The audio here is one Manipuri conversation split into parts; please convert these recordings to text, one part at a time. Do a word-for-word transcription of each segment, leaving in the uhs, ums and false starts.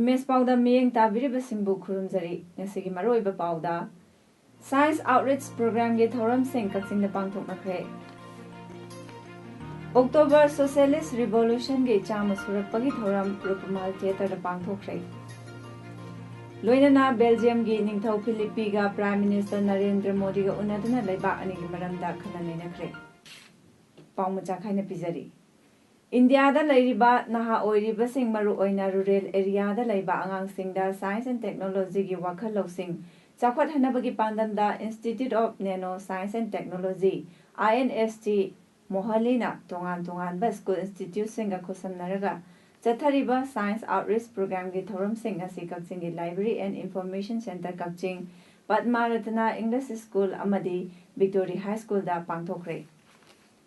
ꯏꯃꯦꯖ ꯄꯥꯎꯗ ꯃꯤꯠꯌꯦꯡ ꯇꯥꯕꯤꯔꯤꯕꯁꯤꯡꯕꯨ ꯈꯨꯔꯨꯝꯖꯔꯤ꯫ ꯉꯁꯤꯒꯤ ꯃꯔꯨꯑꯣꯏꯕ ꯄꯥꯎꯗ, Science Outreach Programꯒꯤ ꯊꯧꯔꯝꯁꯤꯡ ꯀꯛꯆꯤꯡꯗ ꯄꯥꯡꯊꯣꯛꯅꯈ꯭ꯔꯦ꯫ October Socialist Revolutionꯒꯤ ꯆꯥꯝꯃ ꯁꯨꯔꯛꯄꯒꯤ ꯊꯧꯔꯝ ꯔꯨꯄꯃꯥꯜ Theatreꯗ ꯄꯥꯡꯊꯣꯛꯈ꯭ꯔꯦ꯫ ꯂꯣꯏꯅꯅ ꯕꯦꯜꯖꯤꯌꯝꯒꯤ ꯅꯤꯡꯊꯧ ꯐꯤꯂꯤꯞꯄꯤꯒ Prime Minister ꯅꯔꯦꯟꯗ꯭ꯔ ꯃꯣꯗꯤꯒ ꯎꯅꯗꯨꯅ ꯂꯩꯕꯥꯛ ꯑꯅꯤꯒꯤ ꯃꯔꯝꯗ ꯈꯟꯅ ꯅꯩꯅꯈ꯭ꯔꯦ꯫ ꯄꯥꯎ ꯃꯆꯥ ꯈꯥꯏꯅ ꯄꯤꯖꯔꯤ꯫ ꯏꯟꯗꯤꯌꯥꯗ ꯂꯩꯔꯤꯕ ꯅꯍꯥ ꯑꯣꯏꯔꯤꯕꯁꯤꯡ, ꯃꯔꯨꯑꯣꯏꯅ rural areaꯗ ꯂꯩꯕ ꯑꯉꯥꯡꯁꯤꯡꯗ Science and Technologyꯒꯤ ꯋꯥꯈꯜ ꯂꯧꯁꯤꯡ ꯆꯥꯎꯈꯠꯍꯟꯅꯕꯒꯤ ꯄꯥꯟꯗꯝꯗ Institute of Nano Science and Technology, INST, ꯃꯣꯍꯥꯂꯤꯅ ꯇꯣꯉꯥꯟ ꯇꯣꯉꯥꯟꯕ school instituteꯁꯤꯡꯒ ꯈꯨꯠꯁꯝꯅꯔꯒ ꯆꯠꯊꯔꯤꯕ Science Outreach Programꯒꯤ ꯊꯧꯔꯝꯁꯤꯡ ꯉꯁꯤ ꯀꯛꯆꯤꯡꯒꯤ Library and Information Centre ꯀꯛꯆꯤꯡ, ꯄꯗꯃꯥ ꯔꯇꯅꯥ English School ꯑꯃꯗꯤ Victory High Schoolꯗ ꯄꯥꯡꯊꯣꯛꯈ꯭ꯔꯦ꯫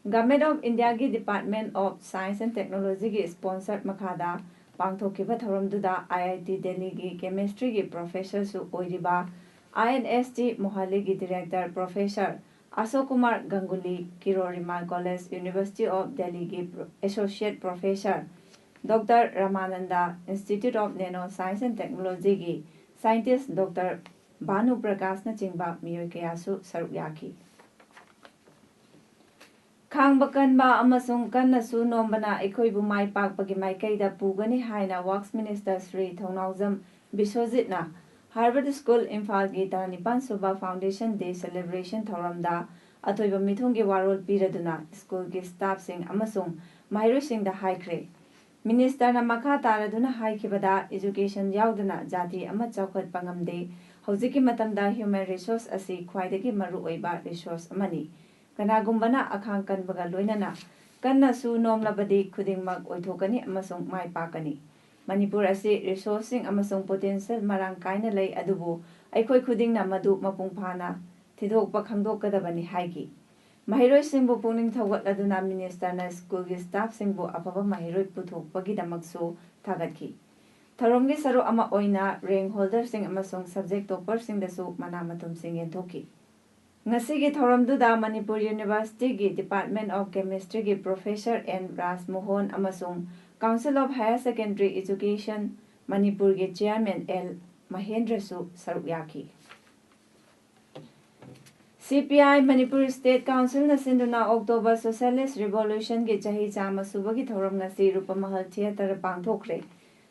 Government of Indiaꯒꯤ Department of Science and Technologyꯒꯤ sponsor ꯃꯈꯥꯗ ꯄꯥꯡꯊꯣꯛꯈꯤꯕ ꯊꯧꯔꯝꯗꯨꯗ IIT Delhiꯒꯤ Chemistryꯒꯤ professorꯁꯨ ꯑꯣꯏꯔꯤꯕ INST ꯃꯣꯍꯥꯂꯤꯒꯤ Director Professor Ashok Kumar Ganguly, ꯀꯤꯔꯣꯔ ꯔꯤꯃꯥꯜ College, University of Delhiꯒꯤ Pro-, Associate Professor Doctor ꯔꯃꯥꯅꯟꯗ, Institute of Nano Science and Technologyꯒꯤ Scientist Doctor ꯚꯥꯅꯨ ꯄ꯭ꯔꯀꯥꯁꯅꯆꯤꯡꯕ ꯃꯤꯑꯣꯏ ꯀꯌꯥꯁꯨ ꯁꯔꯨꯛ ꯌꯥꯈꯤ꯫ ꯈꯥꯡꯕ ꯀꯟꯕ ꯑꯃꯁꯨꯡ ꯀꯟꯅꯁꯨ ꯅꯣꯝꯕꯅ ꯑꯩꯈꯣꯏꯕꯨ ꯃꯥꯏ ꯄꯥꯛꯄꯒꯤ ꯃꯥꯏꯀꯩꯗ ꯄꯨꯒꯅꯤ ꯍꯥꯏꯅ Works Minister ꯁ꯭ꯔꯤ ꯊꯧꯅꯥꯎꯖꯝ ꯕꯤꯁ꯭ꯋꯖꯤꯠꯅ Harvard School ꯏꯝꯐꯥꯜꯒꯤ ꯇꯔꯥꯅꯤꯄꯥꯟ ꯁꯨꯕ Foundation Day celebration ꯊꯧꯔꯝꯗ ꯑꯊꯣꯏꯕ ꯃꯤꯊꯨꯡꯒꯤ ꯋꯥꯔꯣꯜ ꯄꯤꯔꯗꯨꯅ schoolꯒꯤ staffꯁꯤꯡ ꯑꯃꯁꯨꯡ ꯃꯍꯩꯔꯣꯏꯁꯤꯡꯗ ꯍꯥꯏꯈ꯭ꯔꯦ꯫ Ministerꯅ ꯃꯈꯥ ꯇꯥꯔꯗꯨꯅ ꯍꯥꯏꯈꯤꯕꯗ, education ꯌꯥꯎꯗꯅ ꯖꯥꯇꯤ ꯑꯃ ꯆꯥꯎꯈꯠꯄ ꯉꯝꯗꯦ꯫ ꯍꯧꯖꯤꯛꯀꯤ ꯃꯇꯝꯗ human resource ꯑꯁꯤ ꯈ꯭ꯋꯥꯏꯗꯒꯤ ꯃꯔꯨꯑꯣꯏꯕ resource ꯑꯃꯅꯤ꯫ ꯀꯅꯥꯒꯨꯝꯕꯅ ꯑꯈꯥꯡ ꯀꯟꯕꯒ ꯂꯣꯏꯅꯅ ꯀꯟꯅꯁꯨ ꯅꯣꯝꯂꯕꯗꯤ ꯈꯨꯗꯤꯡꯃꯛ ꯑꯣꯏꯊꯣꯛꯀꯅꯤ ꯑꯃꯁꯨꯡ ꯃꯥꯏ ꯄꯥꯛꯀꯅꯤ꯫ ꯃꯅꯤꯄꯨꯔ ꯑꯁꯤ resourceꯁꯤꯡ ꯑꯃꯁꯨꯡ potential ꯃꯔꯥꯡ ꯀꯥꯏꯅ ꯂꯩ, ꯑꯗꯨꯕꯨ ꯑꯩꯈꯣꯏ ꯈꯨꯗꯤꯡꯅ ꯃꯗꯨ ꯃꯄꯨꯡ ꯐꯥꯅ ꯊꯤꯗꯣꯛꯄ ꯈꯪꯗꯣꯛꯀꯗꯕꯅꯤ ꯍꯥꯏꯈꯤ꯫ ꯃꯍꯩꯔꯣꯏꯁꯤꯡꯕꯨ ꯄꯨꯛꯅꯤꯡ ꯊꯧꯒꯠꯂꯗꯨꯅ ministerꯅ schoolꯒꯤ staffꯁꯤꯡꯕꯨ ꯑꯐꯕ ꯃꯍꯩꯔꯣꯏ ꯄꯨꯊꯣꯛꯄꯒꯤꯗꯃꯛꯁꯨ ꯊꯥꯒꯠꯈꯤ꯫ ꯊꯧꯔꯝꯒꯤ ꯁꯔꯨꯛ ꯑꯃ ꯑꯣꯏꯅ rank holderꯁꯤꯡ ꯑꯃꯁꯨꯡ subject topperꯁꯤꯡꯗꯁꯨ ꯃꯅꯥ ꯃꯊꯨꯝꯁꯤꯡ ꯌꯦꯟꯊꯣꯛꯈꯤ꯫ ꯉꯁꯤꯒꯤ ꯊꯧꯔꯝꯗꯨꯗ ꯃꯅꯤꯄꯨꯔ Universityꯒꯤ Department of Chemistryꯒꯤ Professor ꯑꯦꯟ ꯔꯥꯖꯃꯣꯍꯟ ꯑꯃꯁꯨꯡ Council of Higher Secondary Education ꯃꯅꯤꯄꯨꯔꯒꯤ ꯆꯤꯌꯔꯃꯦꯟ ꯑꯦꯜ ꯃꯍꯦꯟꯗ꯭ꯔꯁꯨ ꯁꯔꯨꯛ ꯌꯥꯈꯤ꯫ ꯁꯤ ꯄꯤ ꯑꯥꯏ ꯃꯅꯤꯄꯨꯔ ꯁ꯭ꯇꯦꯠ ꯀꯥꯎꯟꯁꯤꯜꯅ ꯁꯤꯟꯗꯨꯅ ꯑꯣꯛꯇꯣꯕꯔ ꯁꯣꯁꯤꯌꯦꯂꯤꯁ ꯔꯤꯚꯣꯂꯨꯁꯟꯒꯤ ꯆꯍꯤ ꯆꯥꯝꯃ ꯁꯨꯕꯒꯤ ꯊꯧꯔꯝ ꯉꯁꯤ ꯔꯨꯄꯃꯍꯜ ꯊꯤꯌꯦꯇꯔꯗ ꯄꯥꯡꯊꯣꯛꯈ꯭ꯔꯦ꯫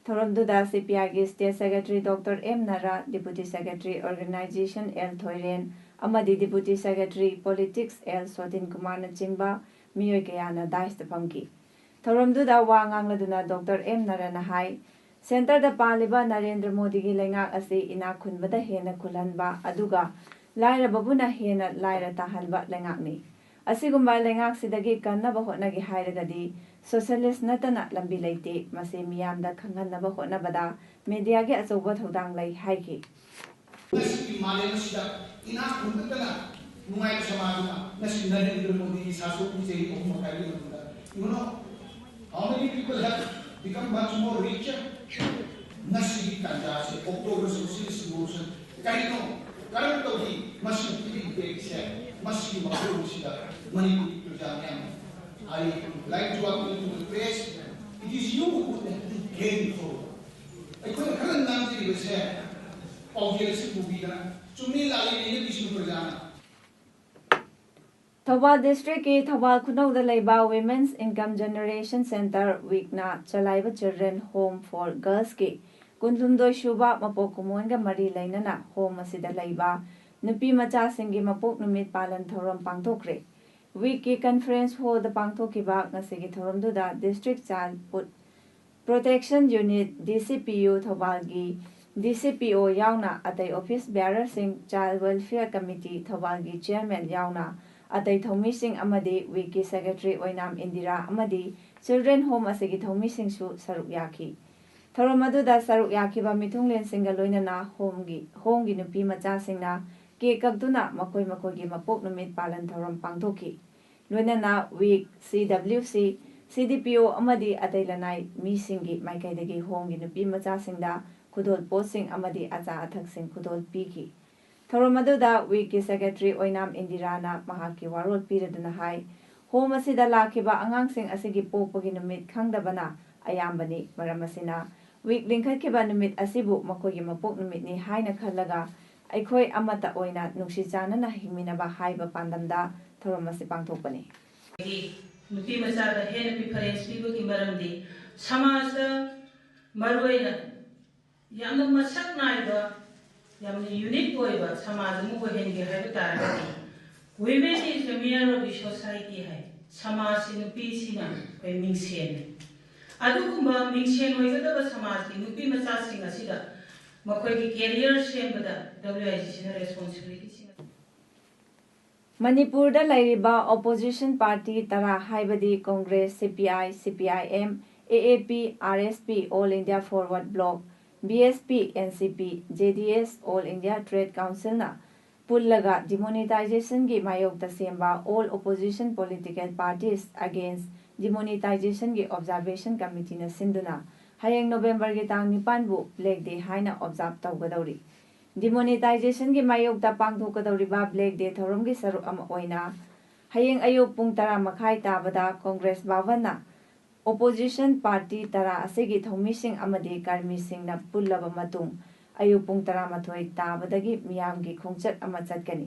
ꯊꯧꯔꯝꯗꯨꯗ ꯁꯤ ꯄꯤ ꯑꯥꯏꯒꯤ state secretary doctor M Nara, deputy secretary organisation L Thoiren ꯑꯃꯗꯤ deputy secretary politics L Sotin ꯀꯨꯃꯥꯔꯅꯆꯤꯡꯕ ꯃꯤꯑꯣꯏ ꯀꯌꯥꯅ ꯗꯥꯏꯁꯇ ꯐꯝꯈꯤ꯫ ꯊꯧꯔꯝꯗꯨꯗ ꯋꯥ ꯉꯥꯡꯂꯗꯨꯅ ꯗꯣꯛꯇꯔ ꯑꯦꯝ ꯅꯔꯥꯅ ꯍꯥꯏ, ꯁꯦꯟꯇꯔꯗ ꯄꯥꯜꯂꯤꯕ ꯅꯔꯦꯟꯗ꯭ꯔ ꯃꯣꯗꯤꯒꯤ ꯂꯩꯉꯥꯛ ꯑꯁꯤ ꯏꯅꯥꯛ ꯈꯨꯟꯕꯗ ꯍꯦꯟꯅ ꯈꯨꯜꯍꯟꯕ, ꯑꯗꯨꯒ ꯂꯥꯏꯔꯕꯕꯨꯅ ꯍꯦꯟꯅ ꯂꯥꯏꯔ ꯇꯥꯍꯟꯕ ꯂꯩꯉꯥꯛꯅꯤ꯫ ꯑꯁꯤꯒꯨꯝꯕ ꯂꯩꯉꯥꯛꯁꯤꯗꯒꯤ ꯀꯟꯅꯕ ꯍꯣꯠꯅꯒꯦ ꯍꯥꯏꯔꯒꯗꯤ ꯁꯣꯁꯤꯌꯦꯂꯤꯁ ꯅꯠꯇꯅ ꯂꯝꯕꯤ ꯂꯩꯇꯦ꯫ ꯃꯁꯤ ꯃꯤꯌꯥꯝꯗ ꯈꯪꯍꯟꯅꯕ ꯍꯣꯠꯅꯕꯗ ꯃꯦꯗꯤꯌꯥꯒꯤ ꯑꯆꯧꯕ ꯊꯧꯗꯥꯡ ꯂꯩ ꯍꯥꯏꯈꯤ꯫ ꯉꯁꯤꯒꯤ ꯃꯥꯂꯦꯝ ꯑꯁꯤꯗ ꯏꯅꯥꯛ ꯈꯨꯟꯕꯇꯅ ꯅꯨꯡꯉꯥꯏꯕ ꯁꯃꯥꯖ ꯑꯃ ꯉꯁꯤ ꯅꯔꯦꯟꯗ꯭ꯔ ꯃꯣꯗꯤꯒꯤ ꯁꯥꯁꯣꯛꯀꯤ ꯆꯍꯤ ꯑꯍꯨꯝ ꯃꯈꯥꯏꯒꯤ ꯃꯇꯨꯡꯗ, you know, how many people have become much more richer? ꯉꯁꯤꯒꯤ ꯇꯥꯟꯖꯥꯁꯦ, ꯑꯣꯛꯇꯣꯕꯔ ꯁꯣꯁꯤꯌꯦꯂꯤꯁ ꯔꯤꯚꯣꯂꯨꯁꯟ ꯀꯔꯤꯅꯣ, ꯀꯔꯝ ꯇꯧꯏ, ꯃꯁꯤ ꯄꯤꯔꯤꯕ ꯏꯐꯦꯛꯁꯦ, ꯃꯁꯤꯒꯤ ꯋꯥꯈꯜꯂꯣꯟꯁꯤꯗ ꯃꯅꯤꯄꯨꯔꯒꯤ ꯄ꯭ꯔꯖꯥ ꯃꯌꯥꯝ, I like to appeal to the press, it is you who would have to carry forward. ꯑꯩꯈꯣꯏꯅ ꯈꯔ ꯉꯥꯡꯖꯔꯤꯕꯁꯦ ꯄꯥꯎꯖꯦꯜ ꯑꯁꯤ ꯄꯨꯕꯤꯗꯅ ꯆꯨꯝꯃꯤ ꯂꯥꯜꯂꯤ ꯂꯩꯅꯕꯤꯁꯤꯡ ꯄ꯭ꯔꯖꯥꯅ꯫ ꯊꯧꯕꯥꯜ ꯗꯤꯁꯇ꯭ꯔꯤꯛꯀꯤ ꯊꯧꯕꯥꯜ ꯈꯨꯅꯧꯗ ꯂꯩꯕ Women's Income Generation Centre, ꯋꯤꯛꯅ ꯆꯂꯥꯏꯕ Children Home for Girlsꯀꯤ ꯀꯨꯟꯍꯨꯝꯗꯣꯏ ꯁꯨꯕ ꯃꯄꯣꯛ ꯀꯨꯝꯑꯣꯟꯒ ꯃꯔꯤ ꯂꯩꯅꯅ ꯍꯣꯝ ꯑꯁꯤꯗ ꯂꯩꯕ ꯅꯨꯄꯤ ꯃꯆꯥꯁꯤꯡꯒꯤ ꯃꯄꯣꯛ ꯅꯨꯃꯤꯠ ꯄꯥꯂꯟ ꯊꯧꯔꯝ ꯄꯥꯡꯊꯣꯛꯈ꯭ꯔꯦ꯫ ꯋꯤꯛꯀꯤ ꯀꯟꯐꯔꯦꯟꯁ ꯍꯣꯜꯗ ꯄꯥꯡꯊꯣꯛꯈꯤꯕ ꯉꯁꯤꯒꯤ ꯊꯧꯔꯝꯗꯨꯗ District Child Put Protection Unit, D C P U ꯊꯧꯕꯥꯜꯒꯤ D C P O ꯌꯥꯎꯅ ꯑꯇꯩ office bearerꯁꯤꯡ, Child Welfare Committee ꯊꯧꯕꯥꯜꯒꯤ chairman ꯌꯥꯎꯅ ꯑꯇꯩ ꯊꯧꯃꯤꯁꯤꯡ ꯑꯃꯗꯤ ꯋꯤꯛꯀꯤ secretary ꯑꯣꯏꯅꯥꯝ ꯏꯟꯗꯤꯔꯥ ꯑꯃꯗꯤ Children Home ꯑꯁꯤꯒꯤ ꯊꯧꯃꯤꯁꯤꯡꯁꯨ ꯁꯔꯨꯛ ꯌꯥꯈꯤ꯫ ꯊꯧꯔꯝ ꯑꯗꯨꯗ ꯁꯔꯨꯛ ꯌꯥꯈꯤꯕ ꯃꯤꯊꯨꯡꯂꯦꯟꯁꯤꯡꯒ ꯂꯣꯏꯅꯅ ꯍꯣꯝꯒꯤ, ꯍꯣꯝꯒꯤ ꯅꯨꯄꯤ ꯃꯆꯥꯁꯤꯡꯅ ꯀꯦꯛ ꯀꯛꯇꯨꯅ ꯃꯈꯣꯏ ꯃꯈꯣꯏꯒꯤ ꯃꯄꯣꯛ ꯅꯨꯃꯤꯠ ꯄꯥꯂꯟ ꯊꯧꯔꯝ ꯄꯥꯡꯊꯣꯛꯈꯤ꯫ ꯂꯣꯏꯅꯅ week, C W C, C D P O ꯑꯃꯗꯤ ꯑꯇꯩ ꯂꯅꯥꯏ ꯃꯤꯁꯤꯡꯒꯤ ꯃꯥꯏꯀꯩꯗꯒꯤ ꯍꯣꯝꯒꯤ ꯅꯨꯄꯤ ꯃꯆꯥꯁꯤꯡꯗ ꯈꯨꯗꯣꯜ ꯄꯣꯠꯁꯤꯡ ꯑꯃꯗꯤ ꯑꯆꯥ ꯑꯊꯛꯁꯤꯡ ꯈꯨꯗꯣꯜ ꯄꯤꯈꯤ꯫ ꯊꯧꯔꯝ ꯑꯗꯨꯗ ꯋꯤꯛꯀꯤ secretary ꯑꯣꯏꯅꯥꯝ ꯏꯟꯗꯤꯔꯥꯅ ꯃꯍꯥꯛꯀꯤ ꯋꯥꯔꯣꯜ ꯄꯤꯔꯗꯨꯅ ꯍꯥꯏ, ꯍꯣꯝ ꯑꯁꯤꯗ ꯂꯥꯛꯈꯤꯕ ꯑꯉꯥꯡꯁꯤꯡ ꯑꯁꯤꯒꯤ ꯄꯣꯛꯄꯒꯤ ꯅꯨꯃꯤꯠ ꯈꯪꯗꯕꯅ ꯑꯌꯥꯝꯕꯅꯤ꯫ ꯃꯔꯝ ꯑꯁꯤꯅ ꯋꯤꯛ ꯂꯤꯡꯈꯠꯈꯤꯕ ꯅꯨꯃꯤꯠ ꯑꯁꯤꯕꯨ ꯃꯈꯣꯏꯒꯤ ꯃꯄꯣꯛ ꯅꯨꯃꯤꯠꯅꯤ ꯍꯥꯏꯅ ꯈꯜꯂꯒ ꯑꯩꯈꯣꯏ ꯑꯃꯠꯇ ꯑꯣꯏꯅ ꯅꯨꯡꯁꯤ ꯆꯥꯟꯅꯅ ꯍꯤꯡꯃꯤꯟꯅꯕ ꯍꯥꯏꯕ ꯄꯥꯟꯗꯝꯗ ꯊꯧꯔꯝ ꯑꯁꯤ ꯄꯥꯡꯊꯣꯛꯄꯅꯤ꯫ ꯅꯨꯄꯤ ꯃꯆꯥꯗ ꯍꯦꯟꯅ preference ꯄꯤꯕꯒꯤ ꯃꯔꯝꯗꯤ ꯁꯃꯥꯖꯇ ꯃꯔꯨꯑꯣꯏꯅ ꯌꯥꯝꯅ ꯃꯁꯛ ꯅꯥꯏꯕ, ꯌꯥꯝꯅ unique ꯑꯣꯏꯕ ꯁꯃꯥꯖ ꯑꯃ ꯑꯣꯏꯍꯟꯒꯦ ꯍꯥꯏꯕ ꯇꯥꯔꯒꯗꯤ, women is the mirror of the society ꯍꯥꯏ꯫ ꯁꯃꯥꯖꯁꯤ ꯅꯨꯄꯤꯁꯤꯅ ꯑꯩꯈꯣꯏ ꯃꯤꯡꯁꯦꯟꯅꯤ꯫ ꯑꯗꯨꯒꯨꯝꯕ ꯃꯤꯡꯁꯦꯟ ꯑꯣꯏꯒꯗꯕ ꯁꯃꯥꯖꯀꯤ ꯅꯨꯄꯤ ꯃꯆꯥꯁꯤꯡ ꯑꯁꯤꯗ ꯃꯈꯣꯏꯒꯤ career ꯁꯦꯝꯕꯗ W I G C ꯅ responsibility ꯁꯤꯡ ꯑꯁꯤ ꯃꯅꯤꯄꯨꯔꯗ ꯂꯩꯔꯤꯕ opposition party ꯇꯔꯥ ꯍꯥꯏꯕꯗꯤ Congress, C P I, C P I M, A A P, R S P, All India Forward Bloc, B S P, N C P, J D S, All India Trade Council ꯅ ꯄꯨꯜꯂꯒ demonetization ꯒꯤ ꯃꯥꯌꯣꯛꯇ ꯁꯦꯝꯕ All Opposition Political Parties Against Demonetization ꯒꯤ Observation Committee ꯅ ꯁꯤꯟꯗꯨꯅ ꯍꯌꯦꯡ November ꯒꯤ ꯇꯥꯡ ꯅꯤꯄꯥꯟ ꯕꯨ Black Day ꯍꯥꯏꯅ observe ꯇꯧꯒꯗꯧꯔꯤ꯫ Demonetization ꯒꯤ ꯃꯥꯌꯣꯛꯇ ꯄꯥꯡꯊꯣꯛꯀꯗꯧꯔꯤꯕ Black Day ꯊꯧꯔꯝꯒꯤ ꯁꯔꯨꯛ ꯑꯃ ꯑꯣꯏꯅ ꯍꯌꯦꯡ ꯑꯌꯨꯛ ꯄꯨꯡ ꯇꯔꯥ ꯃꯈꯥꯏ ꯇꯥꯕꯗ Congress ꯚꯕꯟꯅ opposition party ꯇꯔꯥ ꯑꯁꯤꯒꯤ ꯊꯧꯃꯤꯁꯤꯡ ꯑꯃꯗꯤ ꯀꯔꯃꯤꯁꯤꯡꯅ ꯄꯨꯜꯂꯕ ꯃꯇꯨꯡ ꯑꯌꯨꯛ ꯄꯨꯡ ꯇꯔꯥꯃꯥꯊꯣꯏ ꯇꯥꯕꯗꯒꯤ ꯃꯤꯌꯥꯝꯒꯤ ꯈꯣꯡꯆꯠ ꯑꯃ ꯆꯠꯀꯅꯤ꯫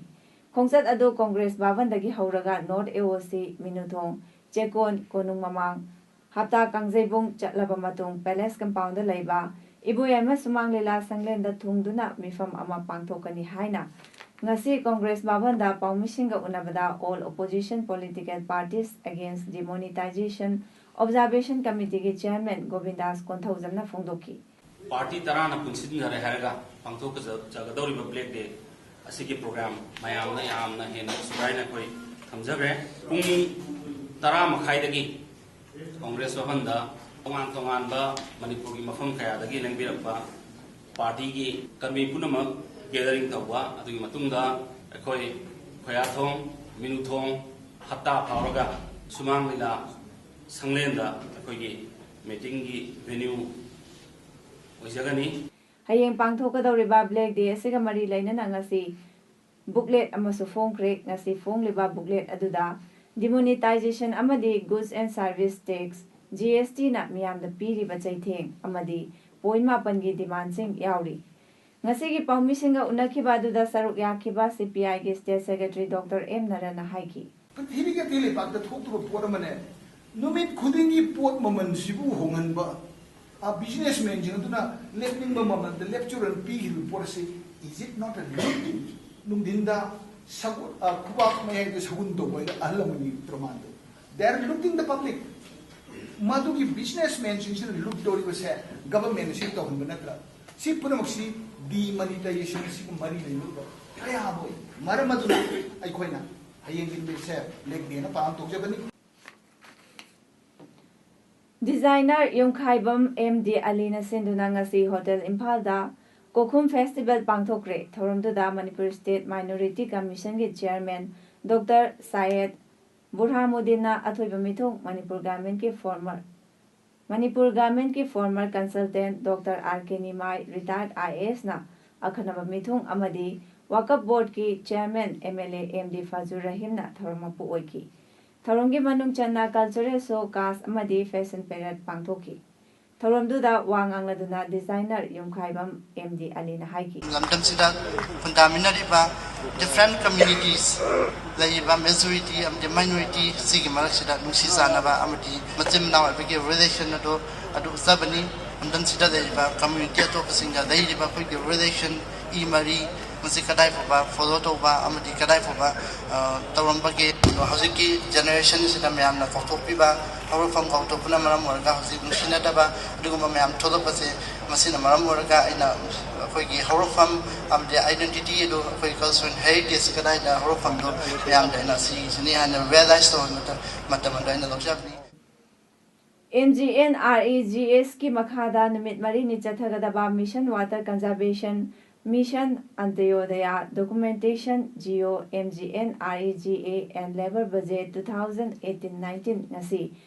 ꯈꯣꯡꯆꯠ ꯑꯗꯨ Congress ꯚꯕꯟꯗꯒꯤ ꯍꯧꯔꯒ North A O C, ꯃꯤꯅꯨꯊꯣꯡ, ꯆꯦꯛꯀꯣꯟ, ꯀꯣꯅꯨꯡ ꯃꯃꯥꯡ, ꯍꯞꯇꯥ ꯀꯥꯡꯖꯩꯕꯨꯡ ꯆꯠꯂꯕ ꯃꯇꯨꯡ Palace compound ꯗ ꯂꯩꯕ ꯏꯕꯣꯌꯥꯏꯃ ꯁꯨꯃꯥꯡ ꯂꯤꯂꯥ ꯁꯪꯂꯦꯟꯗ ꯊꯨꯡꯗꯨꯅ ꯃꯤꯐꯝ ꯑꯃ ꯄꯥꯡꯊꯣꯛꯀꯅꯤ ꯍꯥꯏꯅ ꯉꯁꯤ Congress ꯚꯕꯟꯗ ꯄꯥꯎꯃꯤꯁꯤꯡꯒ ꯎꯅꯕꯗ All Opposition Political Parties Against Demonetization Observation Committee ꯒꯤ Chairman ꯒꯣꯕꯤꯟꯗꯥꯁ ꯀꯣꯟꯊꯧꯖꯝꯅ ꯐꯣꯡꯗꯣꯛꯈꯤ꯫ Party ꯇꯔꯥꯅ ꯄꯨꯟꯁꯤꯟꯈꯔꯦ ꯍꯥꯏꯔꯒ ꯄꯥꯡꯊꯣꯛꯆꯒꯗꯧꯔꯤꯕ Black Day ꯑꯁꯤꯒꯤ program ꯃꯌꯥꯝꯅ ꯌꯥꯝꯅ ꯍꯦꯟꯅ ꯁꯨꯒꯥꯏꯅ ꯑꯩꯈꯣꯏ ꯊꯝꯖꯈ꯭ꯔꯦ꯫ ꯄꯨꯡ ꯇꯔꯥ ꯃꯈꯥꯏꯗꯒꯤ Congress ꯚꯕꯟꯗ ꯇꯣꯉꯥꯟ ꯇꯣꯉꯥꯟꯕ ꯃꯅꯤꯄꯨꯔꯒꯤ ꯃꯐꯝ ꯀꯌꯥꯗꯒꯤ ꯂꯦꯡꯕꯤꯔꯛꯄ party ꯒꯤ ꯀꯔꯃꯤ ꯄꯨꯝꯅꯃꯛ gathering ꯇꯧꯕ, ꯑꯗꯨꯒꯤ ꯃꯇꯨꯡꯗ ꯑꯩꯈꯣꯏ ꯈꯣꯌꯥꯊꯣꯡ, ꯃꯤꯅꯨꯊꯣꯡ, ꯍꯞꯇꯥ ꯐꯥꯎꯔꯒ ꯁꯨꯃꯥꯡ ꯂꯤꯂꯥ ꯁꯪꯂꯦꯟꯗ ꯑꯩꯈꯣꯏꯒꯤ meeting ꯒꯤ venue ꯑꯣꯏꯖꯒꯅꯤ꯫ ꯍꯌꯦꯡ ꯄꯥꯡꯊꯣꯛꯀꯗꯧꯔꯤꯕ Black Day ꯑꯁꯤꯒ ꯃꯔꯤ ꯂꯩꯅꯅ ꯉꯁꯤ booklet ꯑꯃꯁꯨ ꯐꯣꯡꯈ꯭ꯔꯦ꯫ ꯉꯁꯤ ꯐꯣꯡꯂꯤꯕ booklet ꯑꯗꯨꯗ demonetization ꯑꯃꯗꯤ Goods and Service Tax, G S T ꯅ ꯃꯤꯌꯥꯝꯗ ꯄꯤꯔꯤꯕ ꯆꯩꯊꯦꯡ ꯑꯃꯗꯤ ꯄꯣꯏꯟ ꯃꯥꯄꯟꯒꯤ ꯗꯤꯃꯥꯟꯁꯤꯡ ꯌꯥꯎꯔꯤ꯫ ꯉꯁꯤꯒꯤ ꯄꯥꯎꯃꯤꯁꯤꯡꯒ ꯎꯅꯈꯤꯕ ꯑꯗꯨꯗ ꯁꯔꯨꯛ ꯌꯥꯈꯤꯕ ꯁꯤ ꯄꯤ ꯑꯥꯏꯒꯤ ꯁ꯭ꯇꯦꯠ ꯁꯦꯀ꯭ꯔꯦꯇꯔꯤ ꯗꯣꯛꯇꯔ ꯑꯦꯝ ꯅꯔꯟꯅ ꯍꯥꯏꯈꯤ꯫ ꯄ꯭ꯔꯤꯊꯤꯕꯤꯒꯤ ꯑꯇꯩ ꯂꯩꯕꯥꯛꯇ ꯊꯣꯛꯇꯕ ꯄꯣꯠ ꯑꯃꯅꯦ꯫ ꯅꯨꯃꯤꯠ ꯈꯨꯗꯤꯡꯒꯤ ꯄꯣꯠ ꯃꯃꯜꯁꯤꯕꯨ ꯍꯣꯡꯍꯟꯕ, ꯑ, ꯕꯤꯖꯤꯅꯦꯁꯃꯦꯟꯁꯤꯡ ꯑꯗꯨꯅ ꯂꯦꯞꯅꯤꯡꯕ ꯃꯃꯜꯗ ꯂꯦꯞꯆꯔꯅ ꯄꯤꯈꯤꯕ ꯄꯣꯠ ꯑꯁꯤ, is it not a look? ꯅꯨꯡꯊꯤꯟꯗ ꯁꯒꯨ-, ꯑ, ꯈꯨꯕꯥꯛ ꯃꯌꯥꯏꯗ ꯁꯒꯨꯟ ꯇꯧꯕ ꯍꯥꯏꯅ ꯑꯍꯜ ꯂꯃꯟꯒꯤ ꯄ꯭ꯔꯃꯥꯟꯗꯣ꯫ They are looting the public. ꯃꯗꯨꯒꯤ ꯕꯤꯖꯤꯅꯦꯁꯃꯦꯟꯁꯤꯡꯁꯤꯅ ꯂꯨꯠ ꯇꯧꯔꯤꯕꯁꯦ ꯒꯚꯔꯟꯃꯦꯟ ꯑꯁꯤ ꯇꯧꯍꯟꯕ ꯅꯠꯇ꯭ꯔꯥ? ꯁꯤ ꯄꯨꯝꯅꯃꯛꯁꯤ ꯗꯤꯃꯣꯅꯤꯇꯥꯏꯖꯦꯁꯟ ꯑꯁꯤꯒ ꯃꯔꯤ ꯂꯩꯅꯔꯤꯕ ꯀꯌꯥ ꯑꯃ ꯑꯣꯏ꯫ ꯃꯔꯝ ꯑꯗꯨꯅ ꯑꯩꯈꯣꯏꯅ ꯍꯌꯦꯡꯒꯤ ꯅꯨꯃꯤꯠꯁꯦ ꯕ꯭ꯂꯦꯛ ꯗꯦꯅ ꯄꯥꯂꯟ ꯇꯧꯖꯕꯅꯤ꯫ ꯗꯤꯖꯥꯏꯅꯔ ꯌꯨꯝꯈꯥꯏꯕꯝ ꯑꯦꯝ ꯗꯤ ꯑꯂꯤꯅ ꯁꯤꯟꯗꯨꯅ ꯉꯁꯤ ꯍꯣꯇꯦꯜ ꯏꯝꯐꯥꯜꯗ ꯀꯣꯈꯨꯝ ꯐꯦꯁꯇꯤꯚꯦꯜ ꯄꯥꯡꯊꯣꯛꯈ꯭ꯔꯦ꯫ ꯊꯧꯔꯝꯗꯨꯗ ꯃꯅꯤꯄꯨꯔ ꯁ꯭ꯇꯦꯠ ꯃꯥꯏꯅꯣꯔꯤꯇꯤ ꯀꯃꯤꯁꯟꯒꯤ ꯆꯤꯌꯔꯃꯦꯟ ꯗꯣꯛꯇꯔ ꯁꯥꯌꯦꯗ ꯕꯨꯔꯍꯥꯃꯨꯗꯤꯟꯅ ꯑꯊꯣꯏꯕ ꯃꯤꯊꯨꯡ, ꯃꯅꯤꯄꯨꯔ ꯒꯥꯔꯃꯦꯟꯀꯤ ꯐꯣꯔꯃꯔ, ꯃꯅꯤꯄꯨꯔ ꯒꯥꯔꯃꯦꯟꯀꯤ former consultant doctor R K Nimai, retired I A ꯑꯦꯁꯅ ꯑꯈꯟꯅꯕ ꯃꯤꯊꯨꯡ ꯑꯃꯗꯤ ꯋꯥꯀꯞ ꯕꯣꯔꯗꯀꯤ chairman M L A M D Fazur ꯔꯍꯤꯝꯅ ꯊꯧꯔꯝ ꯃꯄꯨ ꯑꯣꯏꯈꯤ꯫ ꯊꯧꯔꯝꯒꯤ ꯃꯅꯨꯡ ꯆꯟꯅ ꯀꯜꯆꯔꯦꯜ ꯁꯣ, ꯀꯥꯁ ꯑꯃꯗꯤ ꯐꯦꯁꯟ ꯄꯦꯔꯦꯗ ꯄꯥꯡꯊꯣꯛꯈꯤ꯫ ꯊꯧꯔꯝꯗꯨꯗ ꯋꯥ ꯉꯥꯡꯂꯗꯨꯅ ꯗꯤꯖꯥꯏꯅꯔ ꯌꯨꯝꯈꯥꯏꯕꯝ ꯑꯦꯝ ꯗꯤ ꯑꯂꯤꯅ ꯍꯥꯏꯈꯤ꯫ ꯂꯝꯗꯝꯁꯤꯗ ꯈꯨꯟꯗꯥꯃꯤꯟꯅꯔꯤꯕ ꯗꯤꯐ꯭ꯔꯦꯟ ꯀꯝꯃ꯭ꯌꯨꯅꯤꯇꯤꯁ ꯂꯩꯔꯤꯕ ꯃꯦꯖꯣꯔꯤꯇꯤ ꯑꯃꯗꯤ ꯃꯥꯏꯅꯣꯔꯤꯇꯤ ꯁꯤꯒꯤ ꯃꯔꯛꯁꯤꯗ ꯅꯨꯡꯁꯤ ꯆꯥꯟꯅꯕ ꯑꯃꯗꯤ ꯃꯆꯤꯟ ꯃꯅꯥꯎ ꯑꯣꯏꯕꯒꯤ ꯔꯤꯂꯦꯁꯟ ꯑꯗꯨ, ꯑꯗꯨ ꯎꯠꯆꯕꯅꯤ꯫ ꯂꯝꯗꯝꯁꯤꯗ ꯂꯩꯔꯤꯕ ꯀꯝꯃ꯭ꯌꯨꯅꯤꯇꯤ ꯑꯇꯣꯞꯄꯁꯤꯡꯒ ꯂꯩꯔꯤꯕ ꯑꯩꯈꯣꯏꯒꯤ ꯔꯤꯂꯦꯁꯟ, ꯏ ꯃꯔꯤ, ꯃꯁꯤ ꯀꯗꯥꯏ ꯐꯥꯎꯕ ꯐꯣꯂꯣ ꯇꯧꯕ ꯑꯃꯗꯤ ꯀꯗꯥꯏ ꯐꯥꯎꯕ, ꯑ, ꯇꯧꯔꯝꯕꯒꯦ? ꯑꯗꯣ ꯍꯧꯖꯤꯛꯀꯤ ꯖꯦꯅꯦꯔꯦꯁꯟꯁꯤꯗ ꯃꯌꯥꯝꯅ ꯀꯥꯎꯊꯣꯛꯄꯤꯕ, ꯍꯧꯔꯛꯐꯝ ꯀꯥꯎꯊꯣꯛꯄꯅ ꯃꯔꯝ ꯑꯣꯏꯔꯒ ꯍꯧꯖꯤꯛ ꯅꯨꯡꯁꯤꯅꯗꯕ ꯑꯗꯨꯒꯨꯝꯕ ꯃꯌꯥꯝ ꯊꯣꯛꯂꯛꯄꯁꯦ, ꯃꯁꯤꯅ ꯃꯔꯝ ꯑꯣꯏꯔꯒ ꯑꯩꯅ ꯑꯩꯈꯣꯏꯒꯤ ꯍꯧꯔꯛꯐꯝ ꯑꯃꯗꯤ ꯑꯥꯏꯗꯦꯟꯇꯤꯇꯤ ꯑꯗꯨ ꯑꯩꯈꯣꯏ ꯀꯜꯆꯔꯦꯜ ꯍꯦꯔꯤꯇꯦꯖꯁꯤ ꯀꯗꯥꯏꯗ ꯍꯧꯔꯛꯐꯝꯗꯣ ꯃꯌꯥꯝꯗ ꯑꯩꯅ ꯁꯤꯁꯤꯅꯤ ꯍꯥꯏꯅ ꯔꯤꯌꯦꯂꯥꯏꯁ ꯇꯧꯍꯟꯕ ꯃꯇꯝ ꯑꯗꯣ ꯑꯩꯅ ꯂꯧꯖꯕꯅꯤ꯫ M G N R E G ꯑꯦꯁꯀꯤ ꯃꯈꯥꯗ ꯅꯨꯃꯤꯠ ꯃꯔꯤꯅꯤ ꯆꯠꯊꯒꯗꯕ mission water conservation, mission Antyodaya, documentation geo, M G N R E G A and labour budget two thousand eighteen nineteen ꯉꯁꯤ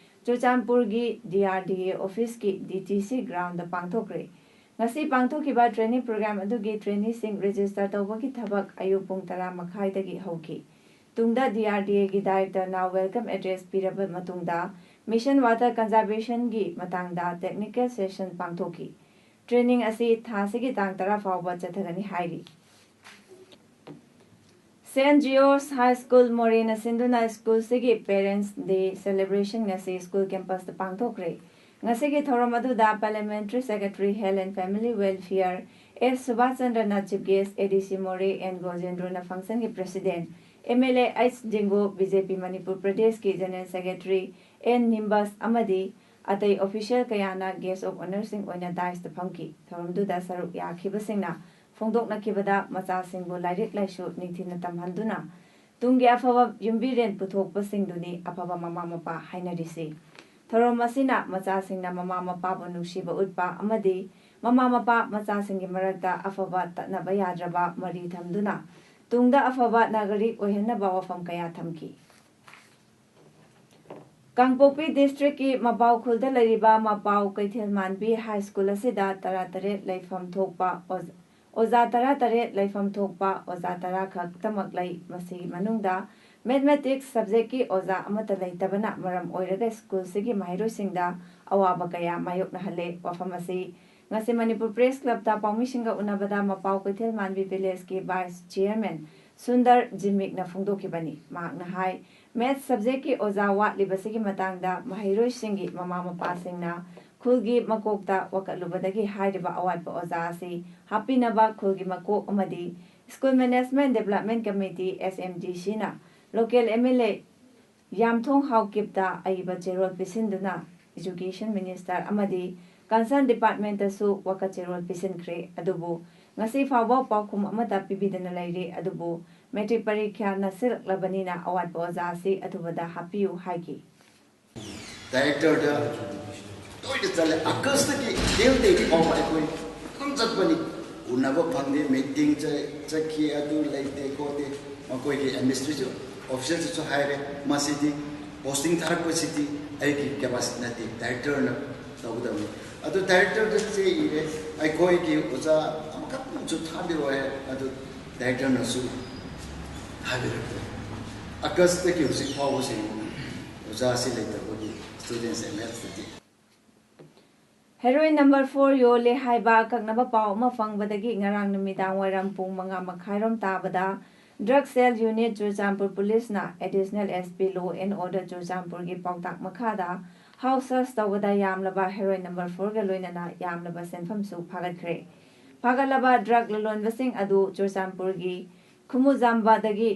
ꯆꯨꯔꯆꯥꯟꯄꯨꯔꯒꯤ ꯗꯤ ꯑꯥꯔ ꯗꯤ ꯑꯦ ꯑꯣꯐꯤꯁꯀꯤ ꯗꯤ ꯇꯤ ꯁꯤ ꯒ꯭ꯔꯥꯎꯟꯗ ꯄꯥꯡꯊꯣꯛꯈ꯭ꯔꯦ꯫ ꯉꯁꯤ ꯄꯥꯡꯊꯣꯛꯈꯤꯕ ꯇ꯭ꯔꯦꯅꯤꯡ ꯄ꯭ꯔꯣꯒ꯭ꯔꯥꯝ ꯑꯗꯨꯒꯤ ꯇ꯭ꯔꯦꯅꯤꯁꯤꯡ ꯔꯦꯖꯤꯁꯇꯔ ꯇꯧꯕꯒꯤ ꯊꯕꯛ ꯑꯌꯨꯛ ꯄꯨꯡ ꯇꯔꯥ ꯃꯈꯥꯏꯗꯒꯤ ꯍꯧꯈꯤ꯫ ꯇꯨꯡꯗ ꯗꯤ ꯑꯥꯔ ꯗꯤ ꯑꯦꯒꯤ ꯗꯥꯏꯔꯦꯛꯇꯔꯅ ꯋꯦꯜꯀꯝ ꯑꯦꯗ꯭ꯔꯦꯁ ꯄꯤꯔꯕ ꯃꯇꯨꯡꯗ ꯃꯤꯁꯟ ꯋꯥꯇꯔ ꯀꯟꯖꯥꯔꯕꯦꯁꯟꯒꯤ ꯃꯇꯥꯡꯗ ꯇꯦꯛꯅꯤꯀꯦꯜ ꯁꯦꯁꯟ ꯄꯥꯡꯊꯣꯛꯈꯤ꯫ Training ꯑꯁꯤ ꯊꯥ ꯑꯁꯤꯒꯤ ꯇꯥꯡ ꯇꯔꯥ ꯐꯥꯎꯕ ꯆꯠꯊꯒꯅꯤ ꯍꯥꯏꯔꯤ꯫ Saint George High School ꯃꯣꯔꯦꯅ ꯁꯤꯟꯗꯨꯅ ꯁ꯭ꯀꯨꯜꯁꯤꯒꯤ Parents' Day celebration ꯉꯁꯤ ꯁ꯭ꯀꯨꯜ campus ꯇ ꯄꯥꯡꯊꯣꯛꯈ꯭ꯔꯦ꯫ ꯉꯁꯤꯒꯤ ꯊꯧꯔꯝ ꯑꯗꯨꯗ Parliamentary Secretary Health and Family Welfare S Subhas ꯆꯟꯗ꯭ꯔꯅ chief guest, A D C Moreh N ꯒꯣꯖꯦꯟꯗ꯭ꯔꯣꯅ function ꯒꯤ president, M L A H Jingo, B J P Manipur ꯄ꯭ꯔꯗꯦꯁꯀꯤ general secretary ꯑꯦꯟ ꯅꯤꯝꯕꯁ ꯑꯃꯗꯤ ꯑꯇꯩ official ꯀꯌꯥꯅ guest of honour ꯁꯤꯡ ꯑꯣꯏꯅ dais ꯇ ꯐꯝꯈꯤ꯫ ꯊꯧꯔꯝꯗꯨꯗ ꯁꯔꯨꯛ ꯌꯥꯈꯤꯕꯁꯤꯡꯅ ꯐꯣꯡꯗꯣꯛꯅꯈꯤꯕꯗ, ꯃꯆꯥꯁꯤꯡꯕꯨ ꯂꯥꯏꯔꯤꯛ ꯂꯥꯏꯁꯨ ꯅꯤꯡꯊꯤꯅ ꯇꯝꯍꯟꯗꯨꯅ ꯇꯨꯡꯒꯤ ꯑꯐꯕ ꯌꯨꯝꯕꯤꯔꯦꯟ ꯄꯨꯊꯣꯛꯄꯁꯤꯡꯗꯨꯅꯤ ꯑꯐꯕ ꯃꯃꯥ ꯃꯄꯥ ꯍꯥꯏꯅꯔꯤꯁꯤ꯫ ꯊꯧꯔꯝ ꯑꯁꯤꯅ ꯃꯆꯥꯁꯤꯡꯅ ꯃꯃꯥ ꯃꯄꯥꯕꯨ ꯅꯨꯡꯁꯤꯕ ꯎꯠꯄ ꯑꯃꯗꯤ ꯃꯃꯥ ꯃꯄꯥ ꯃꯆꯥꯁꯤꯡꯒꯤ ꯃꯔꯛꯇ ꯑꯐꯕ ꯇꯠꯅꯕ ꯌꯥꯗ꯭ꯔꯕ ꯃꯔꯤ ꯊꯝꯗꯨꯅ ꯇꯨꯡꯗ ꯑꯐꯕ ꯅꯥꯒꯔꯤꯛ ꯑꯣꯏꯍꯟꯅꯕ ꯋꯥꯐꯝ ꯀꯌꯥ ꯊꯝꯈꯤ꯫ ꯀꯥꯡꯄꯣꯛꯄꯤ district ꯀꯤ ꯃꯄꯥꯎ ꯈꯨꯜꯗ ꯂꯩꯔꯤꯕ ꯃꯄꯥꯎ ꯀꯩꯊꯦꯜ ꯃꯥꯟꯕꯤ High School ꯑꯁꯤꯗ ꯇꯔꯥꯇꯔꯦꯠ ꯂꯩꯐꯝ ꯊꯣꯛꯄ ꯑꯣꯖ-, ꯑꯣꯖꯥ ꯇꯔꯥꯇꯔꯦꯠ ꯂꯩꯐꯝ ꯊꯣꯛꯄ ꯑꯣꯖꯥ ꯇꯔꯥ ꯈꯛꯇꯃꯛ ꯂꯩ꯫ ꯃꯁꯤꯒꯤ ꯃꯅꯨꯡꯗ Mathematics subject ꯀꯤ ꯑꯣꯖꯥ ꯑꯃꯠꯇ ꯂꯩꯇꯕꯅ ꯃꯔꯝ ꯑꯣꯏꯔꯒ ꯁ꯭ꯀꯨꯜꯁꯤꯒꯤ ꯃꯍꯩꯔꯣꯏꯁꯤꯡꯗ ꯑꯋꯥꯕ ꯀꯌꯥ ꯃꯥꯌꯣꯛꯅꯍꯜꯂꯦ꯫ ꯋꯥꯐꯝ ꯑꯁꯤ ꯉꯁꯤ ꯃꯅꯤꯄꯨꯔ Press Club ꯇ ꯄꯥꯎꯃꯤꯁꯤꯡꯒ ꯎꯅꯕꯗ ꯃꯄꯥꯎ ꯀꯩꯊꯦꯜ ꯃꯥꯟꯕꯤ village ꯀꯤ vice chairman ꯁꯨꯟꯗꯔ ꯖꯤꯃꯤꯛꯅ ꯐꯣꯡꯗꯣꯛꯈꯤꯕꯅꯤ꯫ ꯃꯍꯥꯛꯅ ꯍꯥꯏ, Maths subject ꯀꯤ ꯑꯣꯖꯥ ꯋꯥꯠꯂꯤꯕꯁꯤꯒꯤ ꯃꯇꯥꯡꯗ ꯃꯍꯩꯔꯣꯏꯁꯤꯡꯒꯤ ꯃꯃꯥ ꯃꯄꯥꯁꯤꯡꯅ ꯈꯨꯜꯒꯤ ꯃꯀꯣꯛꯇ ꯋꯥꯀꯠꯂꯨꯕꯗꯒꯤ ꯍꯥꯏꯔꯤꯕ ꯑꯋꯥꯠꯄ ꯑꯣꯖꯥ ꯑꯁꯤ ꯍꯥꯞꯄꯤꯅꯕ ꯈꯨꯜꯒꯤ ꯃꯀꯣꯛ ꯑꯃꯗꯤ School Management Development Committee, S M D C, ꯅ local M L A ꯌꯥꯝꯊꯣꯡ ꯍꯥꯎꯀꯤꯞꯇ ꯑꯏꯕ ꯆꯦꯔꯣꯜ ꯄꯤꯁꯤꯟꯗꯨꯅ Education Minister ꯑꯃꯗꯤ concern department ꯇꯁꯨ ꯋꯥꯀꯠ ꯆꯦꯔꯣꯜ ꯄꯤꯁꯤꯟꯈ꯭ꯔꯦ꯫ ꯑꯗꯨꯕꯨ ꯉꯁꯤ ꯐꯥꯎꯕ ꯄꯥꯎꯈꯨꯝ ꯑꯃꯠꯇ ꯄꯤꯕꯤꯗꯅ ꯂꯩꯔꯤ꯫ ꯑꯗꯨꯕꯨ matric ꯄꯔꯤꯈ꯭ꯌꯥ ꯅꯛꯁꯤꯜꯂꯛꯂꯕꯅꯤꯅ ꯑꯋꯥꯠꯄ ꯑꯣꯖꯥ ꯑꯁꯤ ꯑꯊꯨꯕꯗ ꯍꯥꯞꯄꯤꯌꯨ ꯍꯥꯏꯈꯤ꯫ Director ꯗ ꯇꯣꯏꯅ ꯆꯠꯂꯦ꯫ August ꯀꯤ till date ꯐꯥꯎꯕ ꯑꯩꯈꯣꯏ ꯑꯗꯨꯝ ꯆꯠꯄꯅꯤ꯫ ꯎꯅꯕ ꯐꯪꯗꯦ꯫ Meeting ꯆꯠ-, ꯆꯠꯈꯤ, ꯑꯗꯨ ꯂꯩꯇꯦ ꯈꯣꯠꯇꯦ꯫ ꯃꯈꯣꯏꯒꯤ administrative officer ꯁꯨ ꯍꯥꯏꯔꯦ, "ꯃꯁꯤꯗꯤ posting ꯊꯥꯔꯛꯄꯁꯤꯗꯤ ꯑꯩꯒꯤ capacity ꯅꯠꯇꯦ, director ꯅ ꯇꯧꯒꯗꯕꯅꯤ"꯫ ꯑꯗꯨ director ꯗ ꯆꯦ ꯏꯔꯦ, "ꯑꯩꯈꯣꯏꯒꯤ ꯑꯣꯖꯥ ꯑꯃꯈꯛꯇꯪꯁꯨ ꯊꯥꯕꯤꯔꯣ" ꯍꯥꯏ꯫ ꯑꯗꯨ director ꯅꯁꯨ ꯊꯥꯕꯤꯔꯛꯇ꯭ꯔꯦ꯫ August ꯇꯒꯤ ꯍꯧꯖꯤꯛ ꯐꯥꯎꯕꯁꯤ ꯑꯣꯖꯥꯁꯤ ꯂꯩꯇꯕꯒꯤ students ꯗ ꯗꯤ Heroin number four ꯌꯣꯜꯂꯦ ꯍꯥꯏꯕ ꯑꯀꯛꯅꯕ ꯄꯥꯎ ꯑꯃ ꯐꯪꯕꯗꯒꯤ ꯉꯔꯥꯡ ꯅꯨꯃꯤꯗꯥꯡ ꯋꯥꯏꯔꯝ ꯄꯨꯡ ꯃꯉꯥ ꯃꯈꯥꯏꯔꯣꯝ ꯇꯥꯕꯗ Drug Cell Unit ꯆꯨꯔꯆꯥꯟꯄꯨꯔ ꯄꯨꯂꯤꯁꯅ Additional S P Law and Order ꯆꯨꯔꯆꯥꯟꯄꯨꯔꯒꯤ ꯄꯥꯎꯇꯥꯛ ꯃꯈꯥꯗ house search ꯇꯧꯕꯗ ꯌꯥꯝꯂꯕ heroin number four ꯒ ꯂꯣꯏꯅꯅ ꯌꯥꯝꯂꯕ ꯁꯦꯟꯐꯝꯁꯨ ꯐꯥꯒꯠꯈ꯭ꯔꯦ꯫ ꯐꯥꯒꯠꯂꯕ drug ꯂꯂꯣꯟꯕꯁꯤꯡ ꯑꯗꯨ ꯆꯨꯔꯆꯥꯟꯄꯨꯔꯒꯤ ꯈꯨꯃꯨꯖꯥꯝꯕꯗꯒꯤ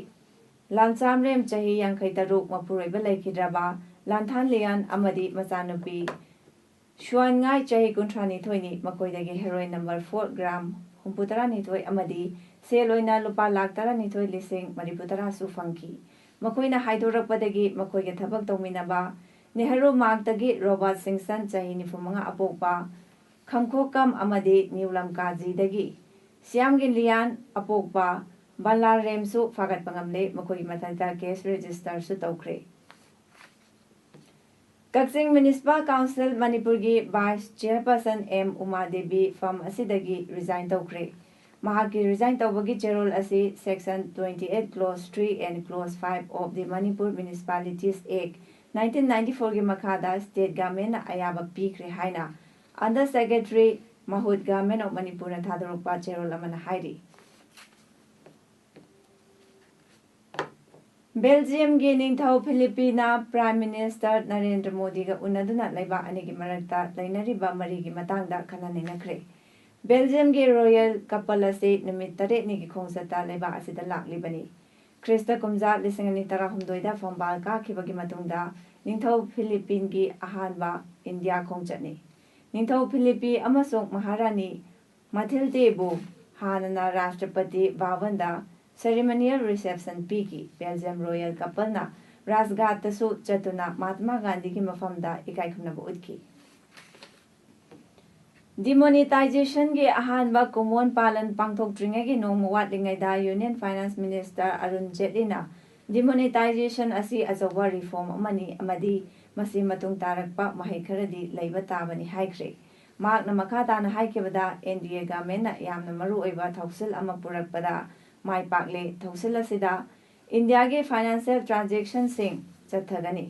ꯂꯥꯟꯆꯥꯝꯔꯦꯝ ꯆꯍꯤ ꯌꯥꯡꯈꯩ ꯇꯔꯨꯛ, ꯃꯄꯨꯔꯣꯏꯕ ꯂꯩꯈꯤꯗ꯭ꯔꯕ ꯂꯥꯟꯊꯥꯟ ꯂꯤꯌꯥꯟ ꯑꯃꯗꯤ ꯃꯆꯥꯅꯨꯄꯤ ꯁꯨꯋꯥꯟꯉꯥꯏ ꯆꯍꯤ ꯀꯨꯟꯊ꯭ꯔꯥ ꯅꯤꯊꯣꯏꯅꯤ꯫ ꯃꯈꯣꯏꯗꯒꯤ heroin number four gram ꯍꯨꯝꯐꯨ ꯇꯔꯥ ꯅꯤꯊꯣꯏ ꯑꯃꯗꯤ ꯁꯦꯜ ꯑꯣꯏꯅ ꯂꯨꯄꯥ ꯂꯥꯈ ꯇꯔꯥ ꯅꯤꯊꯣꯏ ꯂꯤꯁꯤꯡ ꯃꯔꯤꯐꯨ ꯇꯔꯥꯁꯨ ꯐꯪꯈꯤ꯫ ꯃꯈꯣꯏꯅ ꯍꯥꯏꯗꯣꯔꯛꯄꯗꯒꯤ ꯃꯈꯣꯏꯒ ꯊꯕꯛ ꯇꯧꯃꯤꯟꯅꯕ ꯅꯦꯍꯔꯨ ꯃꯥꯔꯛꯇꯒꯤ ꯔꯣꯕꯥꯔꯠ ꯁꯤꯡꯁꯟ ꯆꯍꯤ ꯅꯤꯐꯨ ꯃꯉꯥ ꯑꯄꯣꯛꯄ ꯈꯝꯈꯣꯛꯀꯝ ꯑꯃꯗꯤ ꯅ꯭ꯌꯨ ꯂꯝꯀꯥꯖꯤꯗꯒꯤ ꯁ꯭ꯌꯥꯝꯒꯤ ꯂꯤꯌꯥꯟ ꯑꯄꯣꯛꯄ ꯕꯂꯥꯔꯦꯝꯁꯨ ꯐꯥꯒꯠꯄ ꯉꯝꯂꯦ꯫ ꯃꯈꯣꯏꯒꯤ ꯃꯊꯛꯇ case register ꯁꯨ ꯇꯧꯈ꯭ꯔꯦ꯫ ꯀꯛꯆꯤꯡ Municipal Council ꯃꯅꯤꯄꯨꯔꯒꯤ Vice Chairperson ꯑꯦꯝ ꯎꯃꯥ ꯗꯦꯕꯤ ꯐꯝ ꯑꯁꯤꯗꯒꯤ resign ꯇꯧꯈ꯭ꯔꯦ꯫ ꯃꯍꯥꯛꯀꯤ resign ꯇꯧꯕꯒꯤ ꯆꯦꯔꯣꯜ ꯑꯁꯤ Section twenty eight Clause three and Clause five of the Manipur Municipalities Act nineteen ninety four ꯒꯤ ꯃꯈꯥꯗ state government ꯅ ꯑꯌꯥꯕ ꯄꯤꯈ꯭ꯔꯦ ꯍꯥꯏꯅ Under Secretary ꯃꯍꯨꯠ Government of Manipur ꯅ ꯊꯥꯗꯣꯔꯛꯄ ꯆꯦꯔꯣꯜ ꯑꯃꯅ ꯍꯥꯏꯔꯤ꯫ ꯕꯦꯜꯖꯤꯌꯝꯒꯤ ꯅꯤꯡꯊꯧ ꯐꯤꯂꯤꯞꯄꯤꯅ Prime Minister ꯅꯔꯦꯟꯗ꯭ꯔ ꯃꯣꯗꯤꯒ ꯎꯅꯗꯨꯅ ꯂꯩꯕꯥꯛ ꯑꯅꯤꯒꯤ ꯃꯔꯛꯇ ꯂꯩꯅꯔꯤꯕ ꯃꯔꯤꯒꯤ ꯃꯇꯥꯡꯗ ꯈꯟꯅ ꯅꯩꯅꯈ꯭ꯔꯦ꯫ ꯕꯦꯜꯖꯤꯌꯝꯒꯤ royal couple ꯑꯁꯤ ꯅꯨꯃꯤꯠ ꯇꯔꯦꯠꯅꯤꯒꯤ ꯈꯣꯡꯆꯠꯇ ꯂꯩꯕꯥꯛ ꯑꯁꯤꯗ ꯂꯥꯛꯂꯤꯕꯅꯤ꯫ ꯈ꯭ꯔꯤꯁꯇ ꯀꯨꯝꯖꯥ ꯂꯤꯁꯤꯡ ꯑꯅꯤ ꯇꯔꯥꯍꯨꯝꯗꯣꯏꯗ ꯐꯝꯕꯥꯜ ꯀꯥꯈꯤꯕꯒꯤ ꯃꯇꯨꯡꯗ ꯅꯤꯡꯊꯧ ꯐꯤꯂꯤꯞꯄꯤꯟꯒꯤ ꯑꯍꯥꯟꯕ ꯏꯟꯗꯤꯌꯥ ꯈꯣꯡꯆꯠꯅꯤ꯫ ꯅꯤꯡꯊꯧ ꯐꯤꯂꯤꯞꯄꯤ ꯑꯃꯁꯨꯡ ꯃꯍꯥꯔꯥꯅꯤ ꯃꯥꯊꯤꯜꯗꯦꯕꯨ ꯍꯥꯟꯅꯅ ꯔꯥꯁꯇ꯭ꯔꯄꯇꯤ ꯚꯥꯕꯟꯗ ceremonial reception ꯄꯤꯈꯤ꯫ ꯕꯦꯜꯖꯤꯌꯝ royal couple ꯅ ꯔꯥꯖꯘꯥꯠꯇꯁꯨ ꯆꯠꯇꯨꯅ ꯃꯍꯥꯠꯃꯥ ꯒꯥꯟꯙꯤꯒꯤ ꯃꯐꯝꯗ ꯏꯀꯥꯏ ꯈꯨꯝꯅꯕ ꯎꯠꯈꯤ꯫ Demonetization ꯒꯤ ꯑꯍꯥꯟꯕ ꯀꯨꯃꯣꯟ ꯄꯥꯂꯟ ꯄꯥꯡꯊꯣꯛꯇ꯭ꯔꯤꯉꯩꯒꯤ ꯅꯣꯡꯃ ꯋꯥꯠꯂꯤꯉꯩꯗ Union Finance Minister Arun ꯖꯦꯠꯂꯤꯅ demonetization ꯑꯁꯤ ꯑꯆꯧꯕ reform ꯑꯃꯅꯤ ꯑꯃꯗꯤ ꯃꯁꯤ ꯃꯇꯨꯡ ꯇꯥꯔꯛꯄ ꯃꯍꯩ ꯈꯔꯗꯤ ꯂꯩꯕ ꯇꯥꯕꯅꯤ ꯍꯥꯏꯈ꯭ꯔꯦ꯫ ꯃꯍꯥꯛꯅ ꯃꯈꯥ ꯇꯥꯅ ꯍꯥꯏꯈꯤꯕꯗ, N D A government ꯅ ꯌꯥꯝꯅ ꯃꯔꯨꯑꯣꯏꯕ ꯊꯧꯁꯤꯜ ꯑꯃ ꯄꯨꯔꯛꯄꯗ ꯃꯥꯏ ꯄꯥꯛꯂꯦ꯫ ꯊꯧꯁꯤꯜ ꯑꯁꯤꯗ ꯏꯟꯗꯤꯌꯥꯒꯤ financial transaction ꯁꯤꯡ ꯆꯠꯊꯒꯅꯤ꯫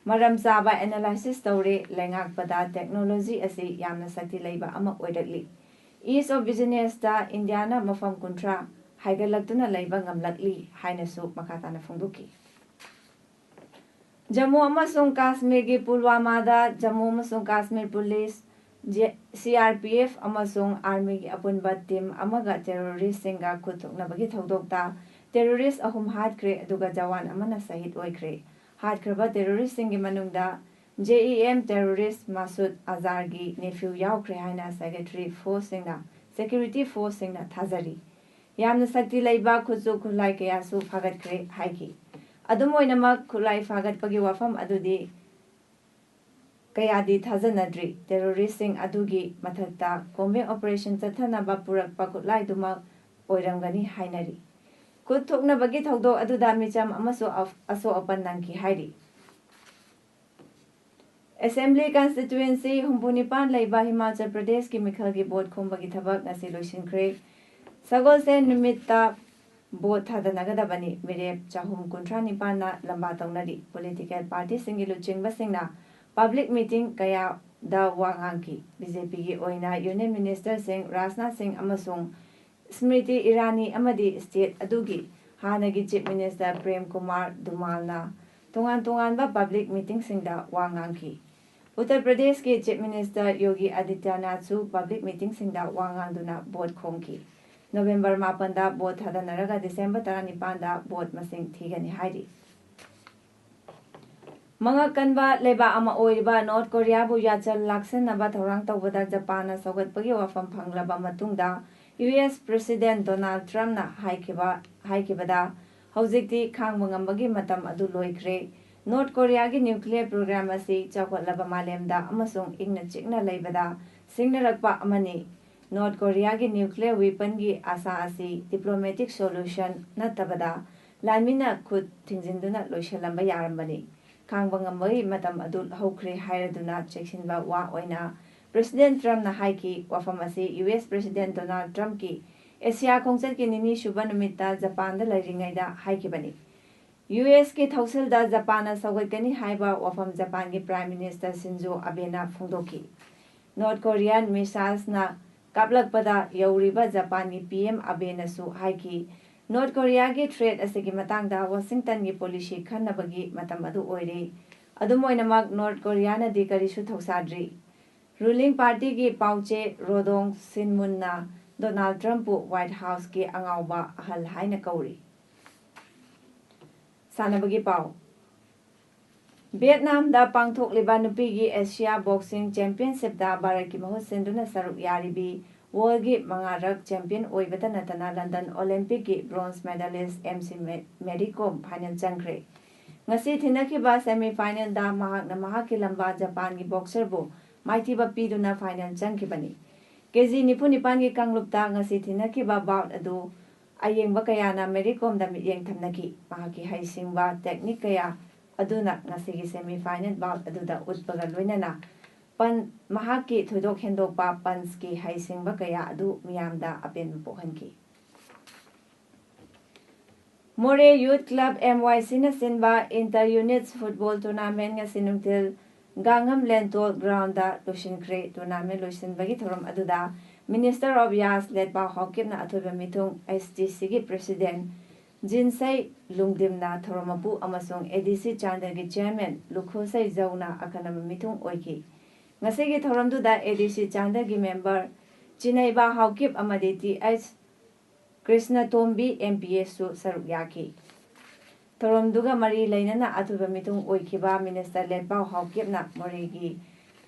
ꯃꯔꯝ ꯆꯥꯕ ꯑꯦꯅꯥꯂꯥꯏꯁꯤꯁ ꯇꯧꯔꯦ꯫ ꯂꯩꯉꯥꯛꯄꯗ ꯇꯦꯛꯅꯣꯂꯣꯖꯤ ꯑꯁꯤ ꯌꯥꯝꯅ ꯁꯛꯇꯤ ꯂꯩꯕ ꯑꯃ ꯑꯣꯏꯔꯛꯂꯤ꯫ ꯏꯁ ꯑꯣꯐ ꯕꯤꯖꯤꯅꯦꯁꯇ ꯏꯟꯗꯤꯌꯥꯅ ꯃꯐꯝ ꯀꯨꯟꯊ꯭ꯔꯥ ꯍꯥꯏꯒꯠꯂꯛꯇꯨꯅ ꯂꯩꯕ ꯉꯝꯂꯛꯂꯤ ꯍꯥꯏꯅꯁꯨ ꯃꯈꯥ ꯇꯥꯅ ꯐꯣꯡꯗꯣꯛꯈꯤ꯫ ꯖꯝꯃꯨ ꯑꯃꯁꯨꯡ ꯀꯥꯁꯃꯤꯔꯒꯤ ꯄꯨꯜꯋꯥꯃꯥꯗ ꯖꯝꯃꯨ ꯑꯃꯁꯨꯡ Kashmir police, J-, C R P F ꯑꯃꯁꯨꯡ ꯑꯥꯔꯃꯤꯒꯤ ꯑꯄꯨꯟꯕ ꯇꯤꯝ ꯑꯃꯒ ꯇꯦꯔꯣꯔꯤꯁꯁꯤꯡꯒ ꯈꯨꯠ ꯊꯣꯛꯅꯕꯒꯤ ꯊꯧꯗꯣꯛꯇ ꯇꯦꯔꯣꯔꯤꯁ ꯑꯍꯨꯝ ꯍꯥꯠꯈ꯭ꯔꯦ, ꯑꯗꯨꯒ ꯖꯋꯥꯟ ꯑꯃꯅ ꯁꯍꯤꯗ ꯑꯣꯏꯈ꯭ꯔꯦ꯫ ꯍꯥꯠꯈ꯭ꯔꯕ ꯇꯦꯔꯣꯔꯤꯁꯁꯤꯡꯒꯤ ꯃꯅꯨꯡꯗ J E M terrorist Masood ꯑꯖꯥꯔꯒꯤ ꯅꯦꯐ꯭ꯌꯨ ꯌꯥꯎꯈ꯭ꯔꯦ ꯍꯥꯏꯅ ꯁꯦꯀ꯭ꯔꯦꯇꯔꯤ ꯐꯣꯔꯁꯁꯤꯡꯅ, ꯁꯦꯀ꯭ꯌꯨꯔꯤꯇꯤ ꯐꯣꯔꯁꯁꯤꯡꯅ ꯊꯥꯖꯔꯤ꯫ ꯌꯥꯝꯅ ꯁꯛꯇꯤ ꯂꯩꯕ ꯈꯨꯠꯁꯨ ꯈꯨꯠꯂꯥꯏ ꯀꯌꯥꯁꯨ ꯐꯥꯒꯠꯈ꯭ꯔꯦ ꯍꯥꯏꯈꯤ꯫ ꯑꯗꯨꯝ ꯑꯣꯏꯅꯃꯛ, ꯈꯨꯠꯂꯥꯏ ꯐꯥꯒꯠꯄꯒꯤ ꯋꯥꯐꯝ ꯑꯗꯨꯗꯤ ꯀꯌꯥꯗꯤ ꯊꯥꯖꯅꯗ꯭ꯔꯤ꯫ ꯇꯦꯔꯣꯔꯤꯁꯁꯤꯡ ꯑꯗꯨꯒꯤ ꯃꯊꯛꯇ ꯀꯣꯝꯕꯦꯛ ꯑꯣꯄꯔꯦꯁꯟ ꯆꯠꯊꯅꯕ ꯄꯨꯔꯛꯄ ꯈꯨꯠꯂꯥꯏꯗꯨꯃꯛ ꯑꯣꯏꯔꯝꯒꯅꯤ ꯍꯥꯏꯅꯔꯤ꯫ ꯈꯨꯠ ꯊꯣꯛꯅꯕꯒꯤ ꯊꯧꯗꯣꯛ ꯑꯗꯨꯗ ꯃꯤꯆꯝ ꯑꯃꯁꯨ ꯑ-, ꯑꯁꯣꯛ ꯑꯄꯟ ꯅꯪꯈꯤ ꯍꯥꯏꯔꯤ꯫ ꯑꯦꯁꯦꯝꯕ꯭ꯂꯤ ꯀꯟꯁꯇꯤꯇ꯭ꯌꯨꯑꯦꯟꯁꯤ ꯍꯨꯝꯐꯨ ꯅꯤꯄꯥꯟ ꯂꯩꯕ ꯍꯤꯃꯥꯆꯜ ꯄ꯭ꯔꯗꯦꯁꯀꯤ ꯃꯤꯈꯜꯒꯤ ꯚꯣꯠ ꯈꯣꯝꯕꯒꯤ ꯊꯕꯛ ꯉꯁꯤ ꯂꯣꯏꯁꯤꯟꯈ꯭ꯔꯦ꯫ ꯁꯒꯣꯜꯁꯦꯟ ꯅꯨꯃꯤꯠꯇ ꯚꯣꯠ ꯊꯥꯗꯅꯒꯗꯕꯅꯤ꯫ ꯃꯤꯔꯦꯞ ꯆꯍꯨꯝ ꯀꯨꯟꯊ꯭ꯔꯥ ꯅꯤꯄꯥꯟꯅ ꯂꯝꯕꯥ ꯇꯧꯅꯔꯤ꯫ ꯄꯣꯂꯤꯇꯤꯀꯦꯜ ꯄꯥꯔꯇꯤꯁꯤꯡꯒꯤ ꯂꯨꯆꯤꯡꯕꯁꯤꯡꯅ ꯄꯕ꯭ꯂꯤꯛ ꯃꯤꯇꯤꯡ ꯀꯌꯥꯗ ꯋꯥ ꯉꯥꯡꯈꯤ꯫ ꯕꯤ ꯖꯦ ꯄꯤꯒꯤ ꯑꯣꯏꯅ ꯌꯨꯅꯤꯌꯟ ꯃꯤꯅꯤꯁꯇꯔꯁꯤꯡ ꯔꯥꯖꯅꯥꯊ ꯁꯤꯡ ꯑꯃꯁꯨꯡ ꯁ꯭ꯃ꯭ꯔꯤꯇꯤ ꯏꯔꯥꯅꯤ ꯑꯃꯗꯤ ꯁ꯭ꯇꯦꯠ ꯑꯗꯨꯒꯤ ꯍꯥꯟꯅꯒꯤ ꯆꯤꯐ ꯃꯤꯅꯤꯁꯇꯔ ꯄ꯭ꯔꯦꯝ ꯀꯨꯃꯥꯔ ꯙꯨꯃꯥꯜꯅ ꯇꯣꯉꯥꯟ ꯇꯣꯉꯥꯟꯕ ꯄꯕ꯭ꯂꯤꯛ ꯃꯤꯇꯤꯡꯁꯤꯡꯗ ꯋꯥ ꯉꯥꯡꯈꯤ꯫ ꯎꯠꯇꯔ ꯄ꯭ꯔꯗꯦꯁꯀꯤ ꯆꯤꯐ ꯃꯤꯅꯤꯁꯇꯔ ꯌꯣꯒꯤ ꯑꯥꯗꯤꯇ꯭ꯌꯅꯥꯊꯁꯨ ꯄꯕ꯭ꯂꯤꯛ ꯃꯤꯇꯤꯡꯁꯤꯡꯗ ꯋꯥ ꯉꯥꯡꯗꯨꯅ ꯚꯣꯠ ꯈꯣꯝꯈꯤ꯫ ꯅꯣꯕꯦꯝꯕꯔ ꯃꯥꯄꯟꯗ ꯚꯣꯠ ꯊꯥꯗꯅꯔꯒ ꯗꯤꯁꯦꯝꯕꯔ ꯇꯔꯥꯅꯤꯄꯥꯟꯗ ꯚꯣꯠ ꯃꯁꯤꯡ ꯊꯤꯒꯅꯤ ꯍꯥꯏꯔꯤ꯫ ꯃꯉꯛ ꯀꯟꯕ ꯂꯩꯕꯥꯛ ꯑꯃ ꯑꯣꯏꯔꯤꯕ ꯅꯣꯔꯠ ꯀꯣꯔꯤꯌꯥꯕꯨ ꯌꯥꯆꯜ ꯂꯥꯛꯁꯤꯟꯅꯕ ꯊꯧꯔꯥꯡ ꯇꯧꯕꯗ ꯖꯄꯥꯟꯅ ꯁꯧꯒꯠꯄꯒꯤ ꯋꯥꯐꯝ ꯐꯪꯂꯕ ꯃꯇꯨꯡꯗ, ꯌꯨ ꯑꯦꯁ ꯄ꯭ꯔꯦꯁꯤꯗꯦꯟꯠ ꯗꯣꯅꯥꯜꯗ ꯇ꯭ꯔꯝꯞꯅ ꯍꯥꯏꯈꯤꯕ, ꯍꯥꯏꯈꯤꯕꯗ, ꯍꯧꯖꯤꯛꯇꯤ ꯈꯥꯡꯕ ꯉꯝꯕꯒꯤ ꯃꯇꯝ ꯑꯗꯨ ꯂꯣꯏꯈ꯭ꯔꯦ꯫ ꯅꯣꯔꯠ ꯀꯣꯔꯤꯌꯥꯒꯤ ꯅ꯭ꯌꯨꯀ꯭ꯂꯤꯌꯔ ꯄ꯭ꯔꯣꯒ꯭ꯔꯥꯝ ꯑꯁꯤ ꯆꯥꯎꯈꯠꯂꯕ ꯃꯥꯂꯦꯝꯗ ꯑꯃꯁꯨꯡ ꯏꯪꯅ ꯆꯤꯛꯅ ꯂꯩꯕꯗ ꯁꯤꯡꯅꯔꯛꯄ ꯑꯃꯅꯤ꯫ ꯅꯣꯔꯠ ꯀꯣꯔꯤꯌꯥꯒꯤ ꯅ꯭ꯌꯨꯀ꯭ꯂꯤꯌꯔ ꯋꯦꯄꯟꯒꯤ ꯑꯥꯁꯥ ꯑꯁꯤ ꯗꯤꯄ꯭ꯂꯣꯃꯦꯇꯤꯛ ꯁꯣꯂꯨꯁꯟ ꯅꯠꯇꯕꯗ ꯂꯥꯟꯃꯤꯅ ꯈꯨꯠ ꯊꯤꯡꯖꯤꯟꯗꯨꯅ ꯂꯣꯏꯁꯤꯜꯂꯝꯕ ꯌꯥꯔꯝꯕꯅꯤ꯫ ꯈꯥꯡꯕ ꯉꯝꯕꯒꯤ ꯃꯇꯝ ꯑꯗꯨ ꯍꯧꯈ꯭ꯔꯦ ꯍꯥꯏꯔꯗꯨꯅ ꯆꯦꯛꯁꯤꯟꯕ ꯋꯥ ꯑꯣꯏꯅ ꯄ꯭ꯔꯦꯁꯤꯗꯦꯟꯠ ꯇ꯭ꯔꯝꯞꯅ ꯍꯥꯏꯈꯤ꯫ ꯋꯥꯐꯝ ꯑꯁꯤ ꯌꯨ ꯑꯦꯁ ꯄ꯭ꯔꯦꯁꯤꯗꯦꯟꯠ ꯗꯣꯅꯥꯜꯗ ꯇ꯭ꯔꯝꯞꯀꯤ ꯑꯦꯁꯤꯌꯥ ꯈꯣꯡꯆꯠꯀꯤ ꯅꯤꯅꯤ ꯁꯨꯕ ꯅꯨꯃꯤꯠꯇ ꯖꯄꯥꯟꯗ ꯂꯩꯔꯤꯉꯩꯗ ꯍꯥꯏꯈꯤꯕꯅꯤ꯫ ꯌꯨ ꯑꯦꯁꯀꯤ ꯊꯧꯁꯤꯜꯗ ꯖꯄꯥꯟꯅ ꯁꯧꯒꯠꯀꯅꯤ ꯍꯥꯏꯕ ꯋꯥꯐꯝ ꯖꯄꯥꯟꯒꯤ Prime Minister ꯁꯤꯟꯖꯣ ꯑꯕꯦꯅ ꯐꯣꯡꯗꯣꯛꯈꯤ꯫ North Korean missiles ꯅ ꯀꯥꯞꯂꯛꯄꯗ ꯌꯧꯔꯤꯕ ꯖꯄꯥꯟꯒꯤ ꯄꯤ ꯑꯦꯝ ꯑꯕꯦꯅꯁꯨ ꯍꯥꯏꯈꯤ, North Korea ꯒꯤ threat ꯑꯁꯤꯒꯤ ꯃꯇꯥꯡꯗ Washington ꯒꯤ policy ꯈꯟꯅꯕꯒꯤ ꯃꯇꯝ ꯑꯗꯨ ꯑꯣꯏꯔꯦ꯫ ꯑꯗꯨꯝ ꯑꯣꯏꯅꯃꯛ, North Korea ꯅꯗꯤ ꯀꯔꯤꯁꯨ ꯊꯧꯁꯥꯗ꯭ꯔꯤ꯫ Ruling party ꯒꯤ ꯄꯥꯎꯆꯦ ꯔꯣꯗꯣꯡ ꯁꯤꯟꯃꯨꯟꯅ Donald Trump ꯄꯨ White House ꯀꯤ ꯑꯉꯥꯎꯕ ꯑꯍꯜ ꯍꯥꯏꯅ ꯀꯧꯔꯤ꯫ ꯁꯥꯟꯅꯕꯒꯤ ꯄꯥꯎ꯫ ꯚꯤꯌꯦꯠꯅꯥꯝꯗ ꯄꯥꯡꯊꯣꯛꯂꯤꯕ ꯅꯨꯄꯤꯒꯤ ꯑꯦꯁꯤꯌꯥ ꯕꯣꯛꯁꯤꯡ ꯆꯦꯝꯄꯤꯌꯟꯁꯤꯞꯇ ꯚꯥꯔꯠꯀꯤ ꯃꯍꯨꯠ ꯁꯤꯟꯗꯨꯅ ꯁꯔꯨꯛ ꯌꯥꯔꯤꯕꯤ ꯋꯥꯔꯜꯒꯤ ꯃꯉꯥꯔꯛ ꯆꯦꯝꯄꯤꯌꯟ ꯑꯣꯏꯕꯇ ꯅꯠꯇꯅ ꯂꯟꯗꯟ ꯑꯣꯂꯤꯝꯄꯤꯛꯀꯤ bronze medalist ꯑꯦꯝ ꯁꯤ ꯃꯦ-, ꯃꯦꯔꯤ ꯀꯣꯝ ꯐꯥꯏꯅꯦꯜ ꯆꯪꯈ꯭ꯔꯦ꯫ ꯉꯁꯤ ꯊꯤꯟꯅꯈꯤꯕ ꯁꯦꯃꯤ ꯐꯥꯏꯅꯦꯜꯗ ꯃꯍꯥꯛꯅ ꯃꯍꯥꯛꯀꯤ ꯂꯝꯕꯥ ꯖꯄꯥꯟꯒꯤ ꯕꯣꯛꯁꯔꯕꯨ ꯃꯥꯏꯊꯤꯕ ꯄꯤꯗꯨꯅ ꯐꯥꯏꯅꯦꯜ ꯆꯪꯈꯤꯕꯅꯤ꯫ ꯀꯦ ꯖꯤ ꯅꯤꯐꯨ ꯅꯤꯄꯥꯟꯒꯤ ꯀꯥꯡꯂꯨꯞꯇ ꯉꯁꯤ ꯊꯤꯟꯅꯈꯤꯕ ꯕꯥꯎꯠ ꯑꯗꯨ ꯑꯌꯦꯡꯕ ꯀꯌꯥꯅ ꯃꯦꯔꯤ ꯀꯣꯝꯗ ꯃꯤꯠꯌꯦꯡ ꯊꯝꯅꯈꯤ꯫ ꯃꯍꯥꯛꯀꯤ ꯍꯩꯁꯤꯡꯕ ꯇꯦꯛꯅꯤꯛ ꯀꯌꯥ ꯑꯗꯨꯅ ꯉꯁꯤꯒꯤ ꯁꯦꯃꯤ ꯐꯥꯏꯅꯦꯜ ꯕꯥꯎꯠ ꯑꯗꯨꯗ ꯎꯠꯄꯒ ꯂꯣꯏꯅꯅ ꯄꯟ-, ꯃꯍꯥꯛꯀꯤ ꯊꯣꯏꯗꯣꯛ ꯍꯦꯟꯗꯣꯛꯄ ꯄꯟꯆꯀꯤ ꯍꯩꯁꯤꯡꯕ ꯀꯌꯥ ꯑꯗꯨ ꯃꯤꯌꯥꯝꯗ ꯑꯄꯦꯟꯕ ꯄꯣꯛꯍꯟꯈꯤ꯫ ꯃꯣꯔꯦ Youth Club, M Y C ꯅ ꯁꯤꯟꯕ Inter Units Football Tournament ꯉꯁꯤ ꯅꯨꯡꯊꯤꯜ ꯒꯥꯉꯝ ꯂꯦꯟꯇꯣꯜ ground ꯗ ꯂꯣꯏꯁꯤꯟꯈ꯭ꯔꯦ꯫ Tournament ꯂꯣꯏꯁꯤꯟꯕꯒꯤ ꯊꯧꯔꯝ ꯑꯗꯨꯗ Minister of ꯌꯥꯁ ꯂꯦꯠꯄꯥꯎ ꯍꯥꯎꯀꯤꯞꯅ ꯑꯊꯣꯏꯕ ꯃꯤꯊꯨꯡ, H T C ꯒꯤ President ꯖꯤꯟꯁꯩ ꯂꯨꯡꯗꯤꯝꯅ ꯊꯧꯔꯝ ꯃꯄꯨ ꯑꯃꯁꯨꯡ A D C ꯆꯥꯟꯗꯦꯜꯒꯤ Chairman ꯂꯨꯈꯣꯁꯩ ꯖꯧꯅ ꯑꯈꯟꯅꯕ ꯃꯤꯊꯨꯡ ꯑꯣꯏꯈꯤ꯫ ꯉꯁꯤꯒꯤ ꯊꯧꯔꯝꯗꯨꯗ A D C ꯆꯥꯟꯗꯦꯜꯒꯤ member ꯆꯤꯅꯩꯕ ꯍꯥꯎꯀꯤꯞ ꯑꯃꯗꯤ T H ꯀ꯭ꯔꯤꯁꯅꯇꯣꯝꯕꯤ M P S ꯁꯨ ꯁꯔꯨꯛ ꯌꯥꯈꯤ꯫ ꯊꯧꯔꯝꯗꯨꯒ ꯃꯔꯤ ꯂꯩꯅꯅ ꯑꯊꯣꯏꯕ ꯃꯤꯊꯨꯡ ꯑꯣꯏꯈꯤꯕ Minister ꯂꯦꯠꯄꯥꯎ ꯍꯥꯎꯀꯤꯞꯅ ꯃꯣꯔꯦꯒꯤ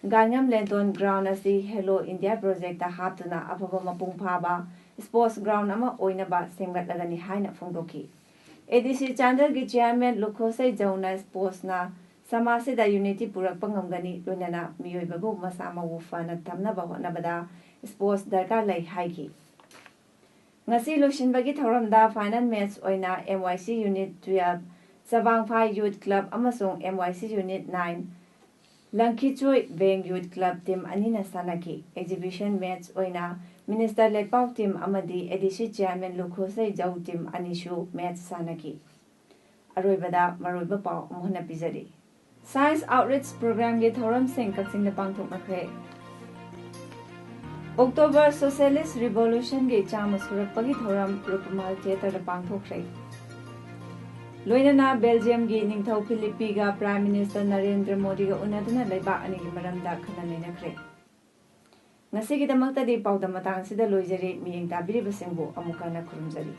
ꯒꯥꯉꯝ ꯂꯦꯟꯇꯣꯟ ground ꯑꯁꯤ Hello India project ꯇ ꯍꯥꯞꯇꯨꯅ ꯑꯐꯕ ꯃꯄꯨꯡ ꯐꯥꯕ sports ground ꯑꯃ ꯑꯣꯏꯅꯕ ꯁꯦꯝꯒꯠꯂꯒꯅꯤ ꯍꯥꯏꯅ ꯐꯣꯡꯗꯣꯛꯈꯤ꯫ A D C ꯆꯥꯟꯗꯦꯜꯒꯤ Chairman ꯂꯨꯈꯣꯁꯩ ꯖꯧꯅ sports ꯅ ꯁꯃꯥꯖꯁꯤꯗ unity ꯄꯨꯔꯛꯄ ꯉꯝꯒꯅꯤ, ꯂꯣꯏꯅꯅ ꯃꯤꯑꯣꯏꯕꯕꯨ ꯃꯁꯥ ꯃꯎ ꯐꯅ ꯊꯝꯅꯕ ꯍꯣꯠꯅꯕꯗ sports ꯗꯔꯀꯥꯔ ꯂꯩ ꯍꯥꯏꯈꯤ꯫ ꯉꯁꯤ ꯂꯣꯏꯁꯤꯟꯕꯒꯤ ꯊꯧꯔꯝꯗ final match ꯑꯣꯏꯅ M Y C Unit twelve, Chabangphai Youth Club ꯑꯃꯁꯨꯡ M Y C Unit nine, Langkhichoi ꯕꯦꯡ Youth Club team ꯑꯅꯤꯅ ꯁꯥꯟꯅꯈꯤ꯫ Exhibition match ꯑꯣꯏꯅ Minister ꯂꯦꯠꯄꯥꯎ team ꯑꯃꯗꯤ A D C Chairman ꯂꯨꯈꯣꯁꯩ ꯖꯧ team ꯑꯅꯤꯁꯨ match ꯁꯥꯟꯅꯈꯤ꯫ ꯑꯔꯣꯏꯕꯗ ꯃꯔꯨꯑꯣꯏꯕ ꯄꯥꯎ ꯑꯃꯨꯛ ꯍꯟꯅ ꯄꯤꯖꯔꯤ꯫ Science Outreach Programꯒꯤ ꯊꯧꯔꯝꯁꯤꯡ ꯀꯛꯆꯤꯡꯗ ꯄꯥꯡꯊꯣꯛꯅꯈ꯭ꯔꯦ꯫ October Socialist Revolutionꯒꯤ ꯆꯥꯝꯃ ꯁꯨꯔꯛꯄꯒꯤ ꯊꯧꯔꯝ ꯔꯨꯄꯃꯍꯜ Theatreꯗ ꯄꯥꯡꯊꯣꯛꯈ꯭ꯔꯦ꯫ ꯂꯣꯏꯅꯅ ꯕꯦꯜꯖꯤꯌꯝꯒꯤ ꯅꯤꯡꯊꯧ ꯐꯤꯂꯤꯞꯄꯤꯒ Prime Minister ꯅꯔꯦꯟꯗ꯭ꯔ ꯃꯣꯗꯤꯒ ꯎꯅꯗꯨꯅ ꯂꯩꯕꯥꯛ ꯑꯅꯤꯒꯤ ꯃꯔꯝꯗ ꯈꯟꯅ ꯅꯩꯅꯈ꯭ꯔꯦ꯫ ꯉꯁꯤꯒꯤꯗꯃꯛꯇꯗꯤ ꯄꯥꯎꯗꯝ ꯃꯇꯥꯡ ꯑꯁꯤꯗ ꯂꯣꯏꯖꯔꯦ꯫ ꯃꯤꯠꯌꯦꯡ ꯇꯥꯕꯤꯔꯤꯕꯁꯤꯡꯕꯨ ꯑꯃꯨꯛ ꯍꯟꯅ ꯈꯨꯔꯨꯝꯖꯔꯤ꯫